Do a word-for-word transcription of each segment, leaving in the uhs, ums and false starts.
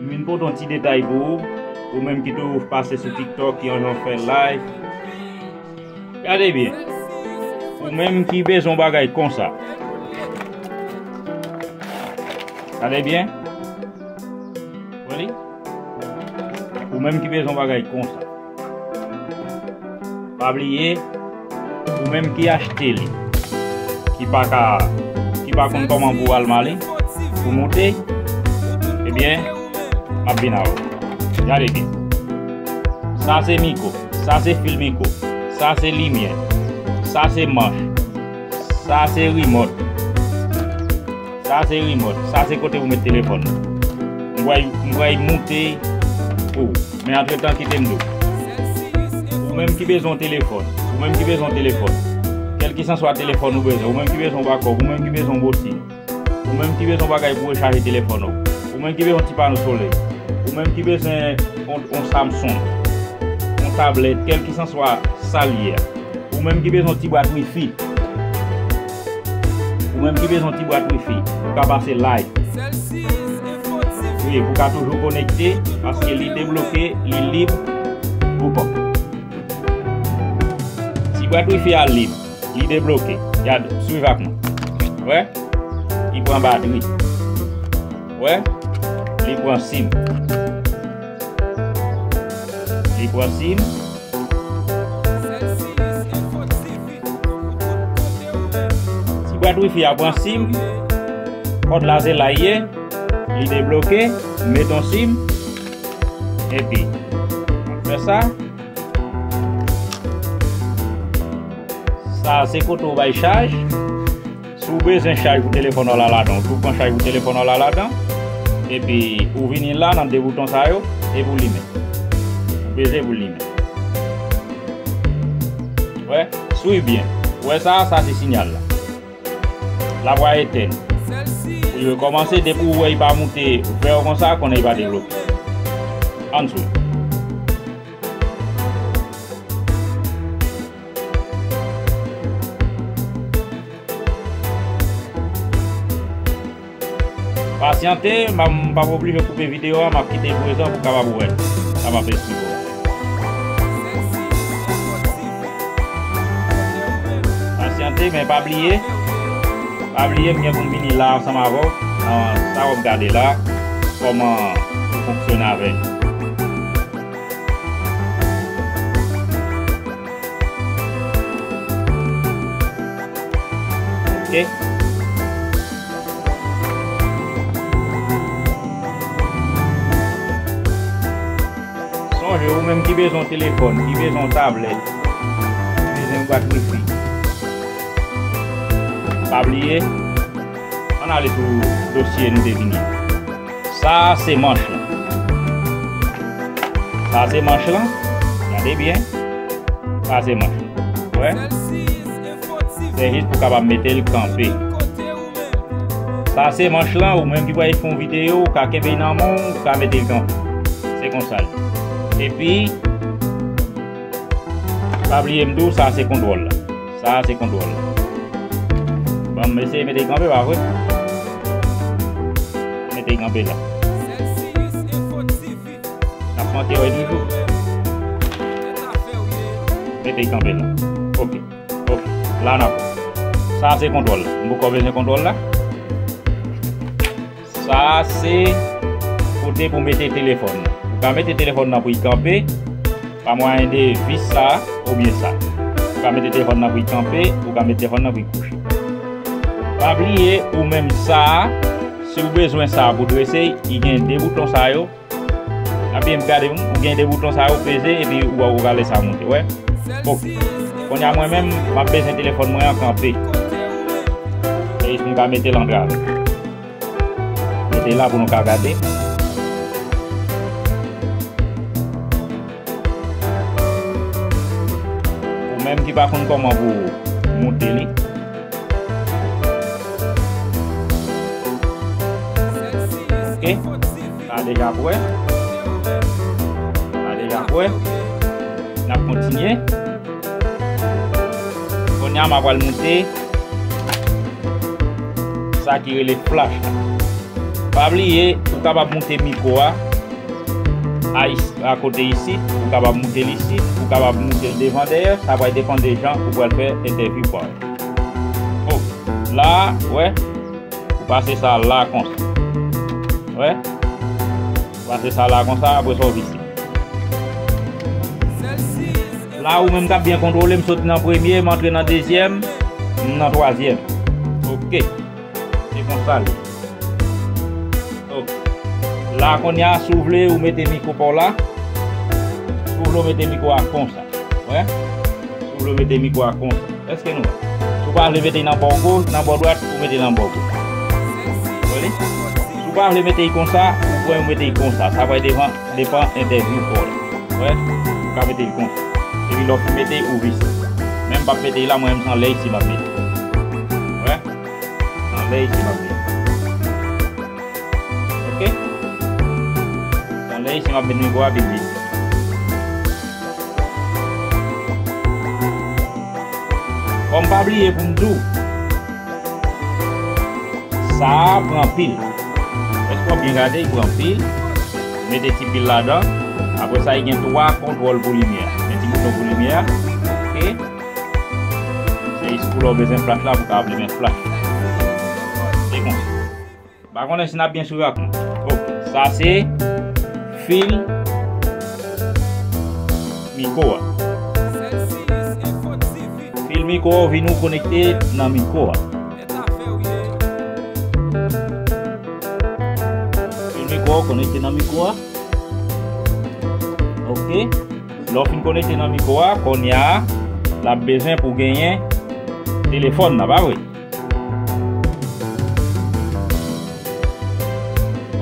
Vin pote yon ti detay pou ou, ou menm ki toujou pase sou TikTok, ki anvi fè live. Gade byen. Ou menm ki bezwen bagay konsa. Gade byen. Wè li? Ou menm ki bezwen bagay konsa. Pa bliye, ou menm ki achte li, ki pa ka, ki pa konn kòman pou al male, pou moute, ebyen, m ap vin avè w. Gade byen. Sa se mikwo, sa se fil mikwo, sa se limyè, sa se manch, sa se rimòt. Sa se rimòt. Sa se kote pou met telefòn nan. M pral, m pral moute pou ou. Men antretan, kite m di w. Ou menm ki bezwen yon telefòn. Ou menm ki bezwen yon telefòn. Kèlkeswa telefòn ou bezwen. Ou menm ki bezwen yon bakòp. Ou menm ki bezwen yon botin. Ou menm ki bezwen yon bagay pou rechaje telefòn ou. Ou menm ki bezwen yon ti pano solèy. Ou menm ki bezwen yon, yon Samsung. Yon tablèt. Kèlkeswa sa l ye a. Ou menm ki bezwen yon ti bwat wifi. Ou menm ki bezwen yon ti bwat wifi, ou ka pase live. Wi, ou ka toujou konekte, paske li debloke, li lib pou kòb. Ti bwat wifi a lib, li debloke. Gade, swiv ak mwen. Wè? Li pran batri. Wè? Li pran sim. Li pran sim. Ti bwat wifi a pran sim. Kòd la se la l ye. Li debloke. Met yon sim. Epi, fè sa. Sa se kote w bay chaj. Si w bezwen chaj pou telefòn w la ladan, ou tou pran chaj pou telefòn w la ladan. Epi, ou vini la nan de bouton sa yo, epi w limen. Ou peze pou limen. Wè, swiv byen. Wè sa, sa se siyal la. L ap etèn. Pou l rekòmanse, depi w wè l pa moute vè konsa, konnen l pa debloke. Ann swiv. Pasyante, m ap, m p ap oblije koupe videyo a, m ap kite l prezan pou w kapab wè sa m ap esplike w. Pasyante, men pa bliye, pa bliye, m gen pou m vini la ansanm avè w, nan sa w ap gade la, kòman pou fonksyone avè l. Ok. Sonje, ou menm ki bezwen yon telefòn, ki bezwen yon tablèt, ki bezwen yon bwat wifi, pa bliye, ann ale sou dosye nou te vini. Sa se manch lan. Sa se manch lan. Gade byen. Sa se manch lan. Wè? Se jis pou w kapab mete l kanpe. Sa se manch lan, ou menm ki pral fè yon videyo, ou ka kenbe l nan men w, ou ka mete l kanpe. Se konsa l ye. Epi, pa bliye m di w, sa se kontwòl la. Sa se kontwòl la. Bon, m eseye mete l kanpe, pa vre? Mete l kanpe la. N ap manke wè toujou. Mete l kanpe la. Ok. Ok. La n ap. Sa se kontwòl la. M poko bezwen kontwòl la. Sa se kote pou mete telefòn nan. Ou ka mete telefòn nan pou l kanpe pa mwayen de vis sa oubyen sa. Ou ka mete telefòn nan pou l kanpe, ou ka mete telefòn nan pou l kouche. Pa bliye, ou menm sa, si w bezwen sa pou drese, li gen de bouton sa yo. Ebyen, gade, ou gen de bouton sa yo, peze, epi ou, ou ka lè sa monte, wè. Ok. Kounye a, mwen menm, m ap bezwen telefòn mwen an kanpe. Se jis pou m ka mete l antre avè l. Mete la pou nou ka gade. Ou menm ki pa konn kòman pou moute li. Ok. Sa deja prè. Sa deja prè. N ap kontinye. Kounye a, m ap pral moute sa ki rele flach la. Pa bliye, ou kapab moute mikwo a. a is-, a kote isit, ou kapab moute l isit, ou kapab moute l devan dèyè, sa pral depann de jan ou pral fè entèvyou pa w. Ok, la, wè, ou pase sa la konsa. Wè, ou pase sa la konsa, apre sa w vise. La, ou menm k ap byen kontwole, m sot nan premye, m antre nan dezyèm, m nan twazyèm. Ok. Se konsa l ye. Ok. La, kounye a, si w vle, ou mete mikwo pa w la. Si w vle, ou mete mikwo a konsa. Wè? Si w vle, ou mete mikwo a konsa. Èske nou wè? Si w pa vle mete l nan bò goch, nan bò dwat, ou mete l nan bò goch. Wè li? Si w pa vle mete l konsa, ou pran, ou mete l konsa. Sa pral devan, depann entèvyou pa w la. Wè? Ou ka mete l konsa. Epi lè w fin mete, ou vise. Men m p ap mete l la, mwen menm se anlè isit m ap mete l. Wè? Anlè isit m ap mete. Ok? Anlè isit m ap mete mikwo a pi vit. Fò m pa bliye pou m di w, sa a pran pil. Èske w ap byen gade? Li pran pil. Mete ti pil ladan. Apre sa, li gen twa kontwòl pou limyè. Gen ti bouton pou limyè a. Ok? Se jis pou lè w bezwen flach la, pou w kapab limen flach la. Se konsa. M pa konnen si n ap byen swiv ak mwen. Ok, sa se fil mikwo a. Fil mikwo a vin ou konekte nan mikwo a. Fil mikwo a konekte nan mikwo a. Ok. Lè w fin konekte nan mikwo a, kounye a, l ap bezwen pou genyen telefòn nan, pa vre?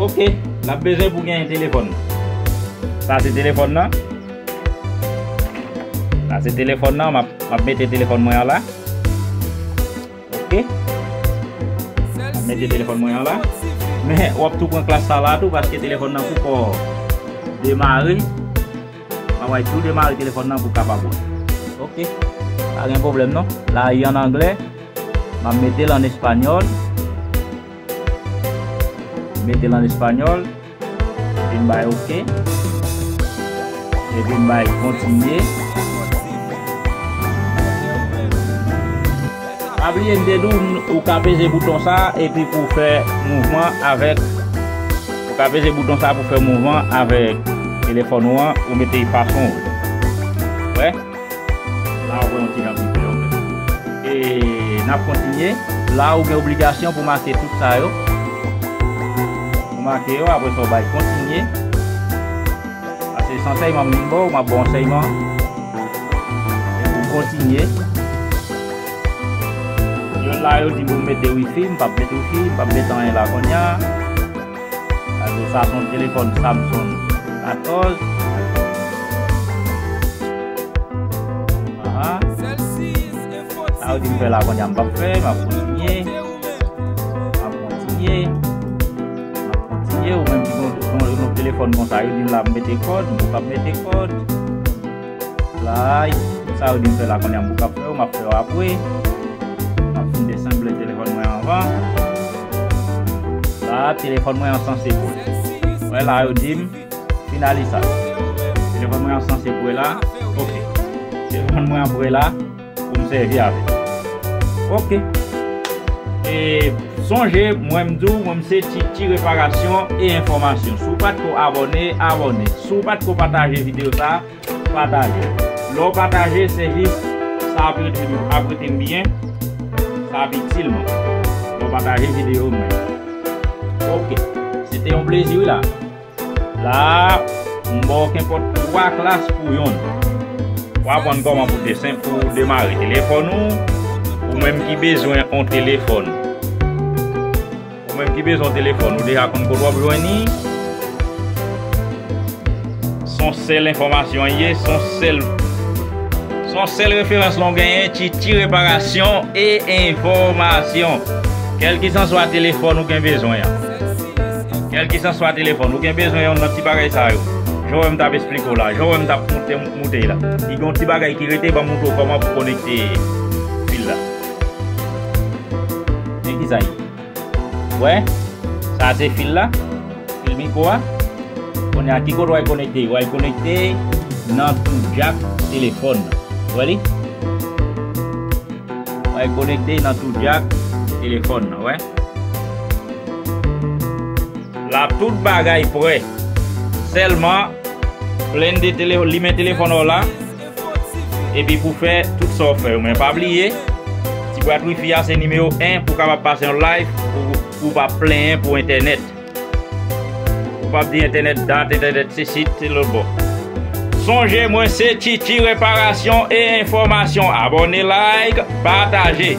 Ok, l ap bezwen pou genyen telefòn nan. Sa se telefòn nan. Sa se telefòn nan, m ap, m ap mete telefòn mwen an la. Ok. M ap mete telefòn mwen an la. Men w ap tou pran klas sa la tou, paske telefòn nan poko demare. Mwen ap tou demare telefòn nan pou kapab wè. Ok. Pa gen pwoblèm non. La, li an anglè. M ap mete l an espanyòl. Mete l an espanyòl. Epi m bay ok. Epi m bay kontinye. Pa bliye m te di w, ou ka peze bouton sa a epi pou w fè mouvman avèk, ou ka peze bouton sa a pou fè mouvman avèk telefòn ou an, ou mete l fason w vle. Wè? La, ou wè yon ti jan pi klè, ou wè. E n ap kontinye. La, ou gen obligasyon pou make tout sa yo. Ou make yo, apre sa, ou bay kontinye. Paske se ansèyman m vin ba w, m ap ba w ansèyman. Epi ou kontinye. Yon la, yo di m pou m mete wifi, m p ap mete wifi, m p ap mete anyen la kounye a. Alò, sa se yon telefòn Samsung katòz. Aha. Sa yo di m fè la kounye a, m p ap fè, m ap kontinye. M ap kontinye. M ap kontinye. Ou menm ki gon, gon, gon telefòn konsa, yo di m la m mete kòd, m p ap mete kòd. La, sa yo di m fè la kounye a, m p ap fè yo, m ap fè yo apre. M ap fin desanble telefòn mwen anvan. La, telefòn mwen an sanse prè. Wè la, yo di m finalize sa. Telefòn mwen an sanse prè la. Ok. Telefòn mwen an prè la pou m sèvi avè l. Ok. E sonje, mwen m di w, mwen m se Titi Reparasyon e Enfòmasyon. Si w pa t ko abòne, abòne. Si w pa t ko pataje videyo sa, pataje. Lè w pataje, se jis sa ap rete, ap rete m byen, sa ap itil mwen. Lè w pataje videyo mwen. Ok. Se te yon plezi, wi la. La, m ba w kenpòt twa klas pou yonn. W aprann kòman pou desen, pou demare telefòn ou, ou menm ki bezwen yon telefòn. Ou menm ki bezwen yon telefòn, ou deja konn kote w ap jwenn li. Se yon sèl enfòmasyon ye, se yon sèl, se yon sèl referans nou genyen, Titi Reparasyon e Enfòmasyon. Kèlkeswa telefòn ou gen bezwen an. Kèlkeswa telefòn ou gen bezwen yon nan ti bagay sa yo. Jan w wè m t ap esplike w la, jan w wè m t ap moute, moute la. Li gen yon ti bagay ki rete, ban m montre w kòman pou konekte fil la. Men ki sa ye? Wè, sa se fil la, fil mikwo a. Nan ki kote w al konekte? W al konekte nan tou djak telefòn nan. Ou wè li? W al konekte nan tou djak telefòn nan, wè. La, tout bagay prè. Sèlman, plenn de tele-, limen telefòn ou la. Epi pou fè tout sa w fè yo. Men pa bliye, ti bwat wifi a se nimewo en pou w kapab pase yon live, pou, pou w pa plenyen pou entènèt. Ou p ap di entènèt dat, entènèt sesi, se lòt bò. Sonje mwen se Titi Reparasyon e Enfòmasyon. Abòne, like, pataje.